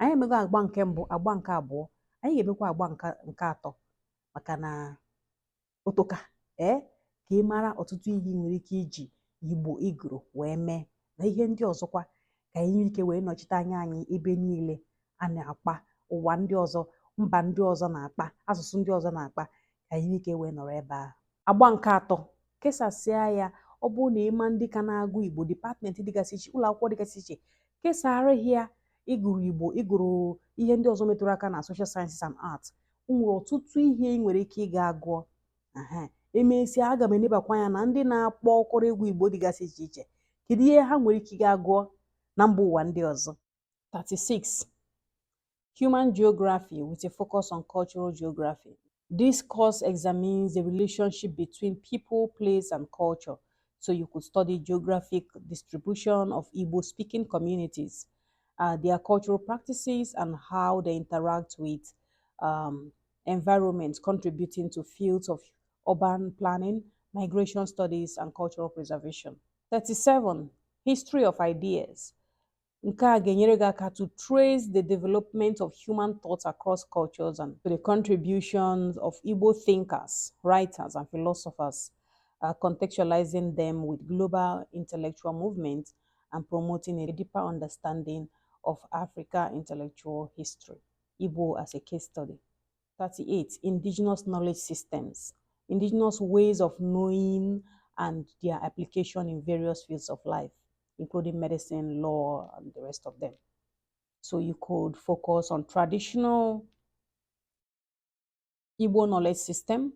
Anyị emego agba nke mbụ, agba nke abụọ, anyị ga-emekwa agba nke atọ maka na otoka ee ka ị mara ọtụtụ ihe ị nwere ike iji Igbo ịgụrụ wee mee na ihe ndị ọzọkwa ka anyị nwee ike wee nọchite anya anyị ebe niile a na-akpa ụwa ndị ọzọ, mba ndị ọzọ na-akpa asụsụ ndị ọzọ na-akpa, ka anyị nwee ike wee nọrọ ebe ahụ. Agba nke atọ, kesasịa ya. Ọ bụrụ na ịma ndị ka na-agụ Igbo, department dịgasị iche, ụlọ akwụkwọ dịgasị iche, kesara ya ịgụrụ Igbo, ịgụrụ ihe ndị ọzọ metụrụ aka na social sciences and arts. O nwere ọtụtụ ihe ị nwere ike ịga gụọ. Emesịa, aga m enebakwa anya na ndị na-akpọ ọkọrọ egwu Igbo dịgasị iche iche, kedu ihe ha nwere ike ịga gụọ na mba ụwa ndị ọzọ. 36. Human Geography with a focus on cultural geography. This course examines the relationship between people, place, and culture. So you could study geographic distribution of Igbo-speaking communities, their cultural practices, and how they interact with environments, contributing to fields of urban planning, migration studies, and cultural preservation. 37. History of Ideas. Nke a ga-enyere gị aka to trace the development of human thought across cultures and to the contributions of Igbo thinkers, writers, and philosophers, contextualizing them with global intellectual movements and promoting a deeper understanding of Africa intellectual history. Igbo as a case study. 38. Indigenous Knowledge Systems. Indigenous ways of knowing and their application in various fields of life, including medicine, law, and the rest of them. So you could focus on traditional Igbo knowledge system,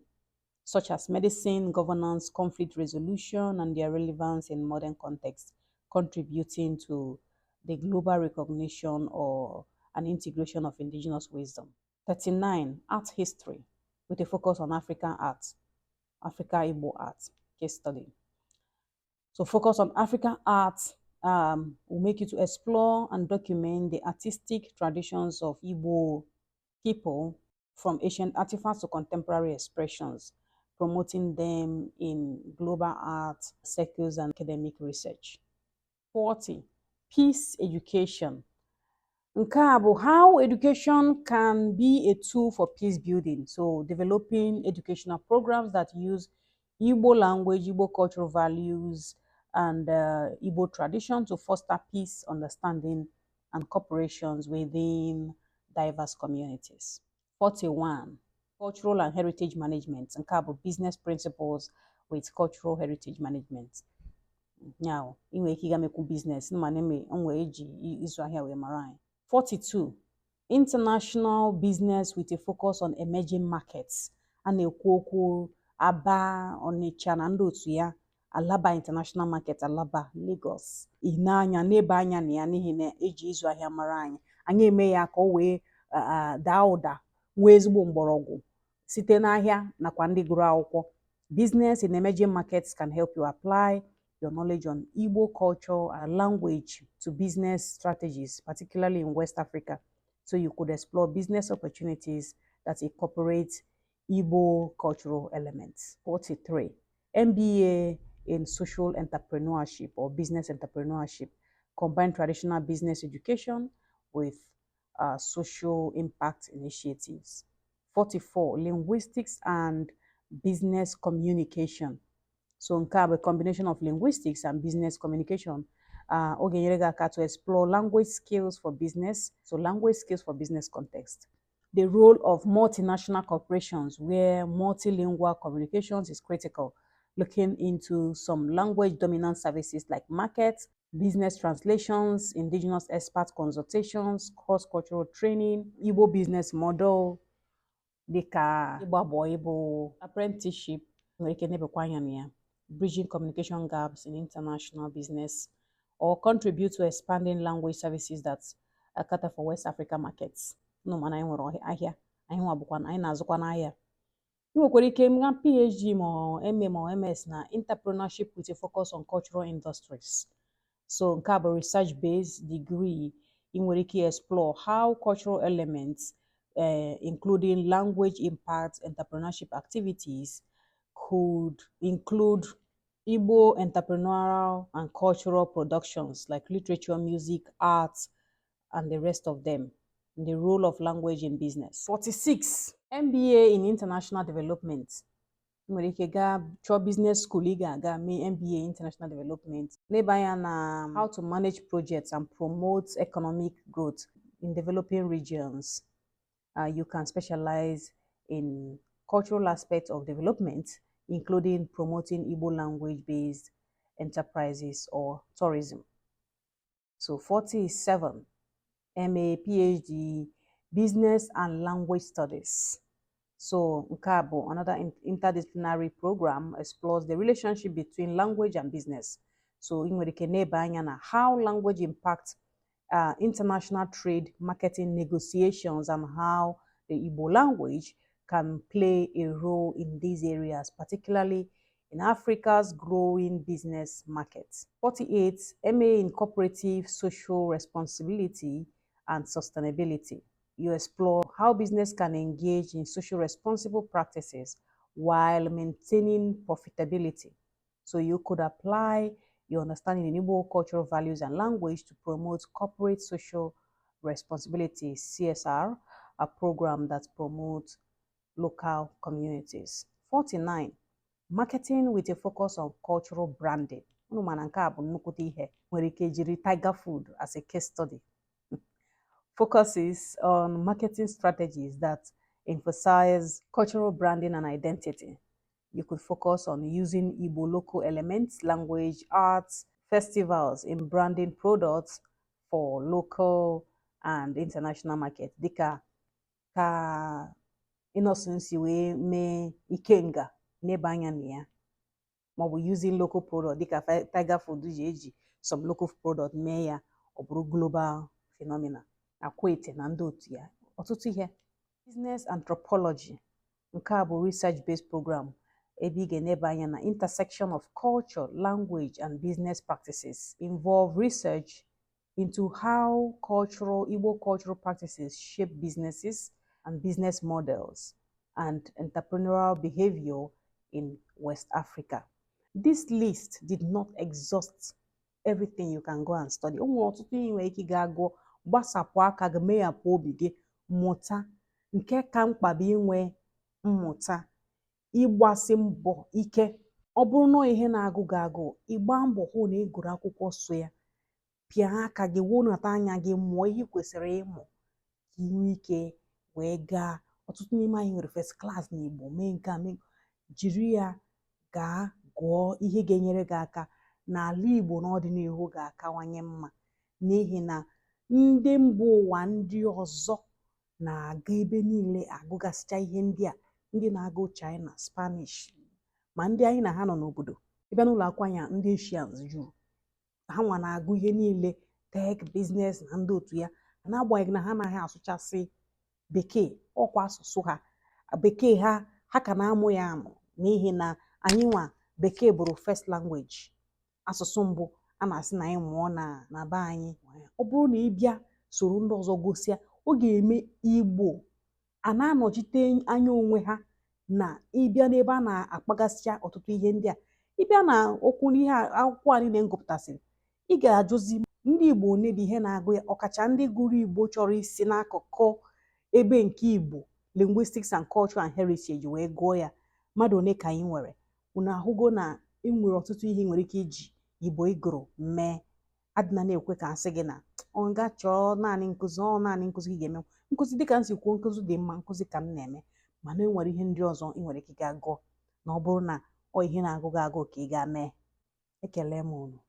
such as medicine, governance, conflict resolution, and their relevance in modern context, contributing to the global recognition or an integration of indigenous wisdom. 39. Art History, with a focus on African art, Africa Igbo art, case study. So focus on African art will make you to explore and document the artistic traditions of Igbo people, from ancient artifacts to contemporary expressions, promoting them in global art circles and academic research. 40. Peace Education. Nke a bụ how education can be a tool for peace building. So developing educational programs that use Igbo language, Igbo cultural values, and Igbo tradition to foster peace, understanding, and cooperations within diverse communities. 41. Cultural and Heritage Management. Nke a bụ business principles with cultural heritage management. Now, ị nwere ike ịga mekwu business ma na-eme nwee eji ịzụ ahịa wee mara anyị. 42. International Business with a focus on emerging markets. A na-ekwu okwu Aba, Onitsha na ndị otu ya, Alaba International Market, Alaba, Lagos. Ị na-anya n'ebe anya na ya n'ihi na eji ịzụ ahịa mara anyị. Anyị eme ya ka o wee daa ụda, nwee ezigbo mgbọrọgwụ site n'ahịa nakwa ndị gụrụ akwụkwọ. Business in emerging markets can help you apply your knowledge on Igbo culture and language to business strategies, particularly in West Africa. So you could explore business opportunities that incorporate Igbo cultural elements. 43. MBA in Social Entrepreneurship or Business Entrepreneurship. Combine traditional business education with social impact initiatives. 44. Linguistics and Business Communication. So nke a bụ a combination of linguistics and business communication. Ọ ga-enyere gị aka to explore language skills for business, so language skills for business context. The role of multinational corporations where multilingual communications is critical, looking into some language dominant services like market, business translations, indigenous expert consultations, cross-cultural training, Igbo business model, dịka ịgba bọị bụ apprenticeship nwere ike nebekwa anya na ya, bridging communication gaps in international business, or contribute to expanding language services that cater for West Africa markets. Nụ mana anyị nwere ahịa anyị nwa bụkwa anyị na-azụkwa n'ahịa. Ị nwekwara ike nga PhD ma ọ MA ma ọ MS na Entrepreneurship with a focus on cultural industries. So nke a bụ research based degree. Ị nwere ike explore how cultural elements, including language impact entrepreneurship activities, could include Igbo entrepreneurial and cultural productions like literature, music, art, and the rest of them. And the role of language in business. 46. MBA in International Development. Ị nwere ike gaa chọọ business school ị ga-aga mee MBA International Development. Leba anya na how to manage projects and promote economic growth in developing regions. You can specialize in cultural aspects of development, including promoting Igbo language-based enterprises or tourism. So 47, MA, PhD, Business and Language Studies. So nke a bụ another interdisciplinary program, explores the relationship between language and business. So ị nwere ike neba anya na how language impacts international trade, marketing negotiations, and how the Igbo language can play a role in these areas, particularly in Africa's growing business markets. 48, MA in Cooperative Social Responsibility and Sustainability. You explore how business can engage in social responsible practices while maintaining profitability. So you could apply your understanding in Igbo cultural values and language to promote corporate social responsibility, CSR, a program that promotes local communities. 49. Marketing with a focus on cultural branding. Unu ma na nke a bụ nnukwute ihe nwere ike jiri Tiger Food as a case study. Focuses on marketing strategies that emphasize cultural branding and identity. You could focus on using Igbo local elements, language, arts, festivals in branding products for local and international market. Dịka ka Innoson si wee mee Ikenga, neba anya na ya, maọbụ using local product dịka Tiger Food ji eji some local product mee ya ọ bụrụ global phenomena. Akwete na ndị otu ya, ọtụtụ ihe. Business Anthropology. Nke a bụ research based program ebe ị ga-eneba anya na intersection of culture, language and business practices. Involve research into how cultural Igbo cultural practices shape businesses and business models and entrepreneurial behavior in West Africa. This list did not exhaust everything you can go and study. O nwere ọtụtụ ihe ị nwere ike ịga gụọ, gbasapụ aka gị, meghapụ obi gị, mụta. Nke ka mkpa bụ inwe mmụta, ịgbasi mbọ ike. Ọ bụrụ na ihe na-agụ gị agụụ, ịgba mbọ hụ na ị gụrụ akwụkwọ so ya, pịa aka gị, wụnata anya gị, mụọ ihe ị kwesịrị ịmụ ka ị nwee ike wee gaa. Ọtụtụ n'ime anyị nwere first class na Igbo, mee nke a, mee, jiri ya gaa gụọ ihe ga-enyere gị aka n'ala Igbo n'ọdịnihu ga-akawanye mma, n'ihi na ndị mba ụwa ndị ọzọ na-aga ebe niile agụgasịcha ihe ndị a, ndị na-agụ China, Spanish, ma ndị anyị na ha nọ n'obodo. Ịbịa n'ụlọ akwụkwọ anyị a, ndị Asians juru ha nwa na-agụ ihe niile, tech, business na ndị otu ya, n'agbanyeghị na ha anaghị asụchasị Bekee. Ọkwa asụsụ ha Bekee, ha ka na-amụ ya amụ, n'ihi na anyị nwa Bekee bụrụ first language, asụsụ mbụ a na-asị na anyị mụọ na be anyị. Ọ bụrụ na ị bịa soro ndị ọzọ gosia, ọ ga-eme Igbo a na-anọchite anya onwe ha na ịbịa n'ebe a na-akpagasịcha ọtụtụ ihe ndị a. Ịbịa na okwu n'ihe akwụkwọ a niile m gụpụtasịrị, ị ga-ajụzi ndị Igbo one bụ ihe na-agụ ya, ọkacha ndị gụrụ Igbo chọrọ isi n'akụkụ ebe nke Igbo linguistics and culture and heritage wee gụọ ya, mmadụ one ka anyị nwere? Unu ahụgo na e nwere ọtụtụ ihe ị nwere ike iji Igbo ịgụrụ mee. Adịna na-ekwe ka asị gị na ọ nga chọọ naanị nkụzi, ọ naanị nkụzi gị ga-eme nkụzi. Dịka m si kwuo, nkụzi dị mma, nkụzi ka m na-eme, mana e nwere ihe ndị ọzọ ị nwere ike ịga gụọ na ọ bụrụ na ọ ihe na-agụ gị agụụ ka ị gaa mee. Ekele m unu.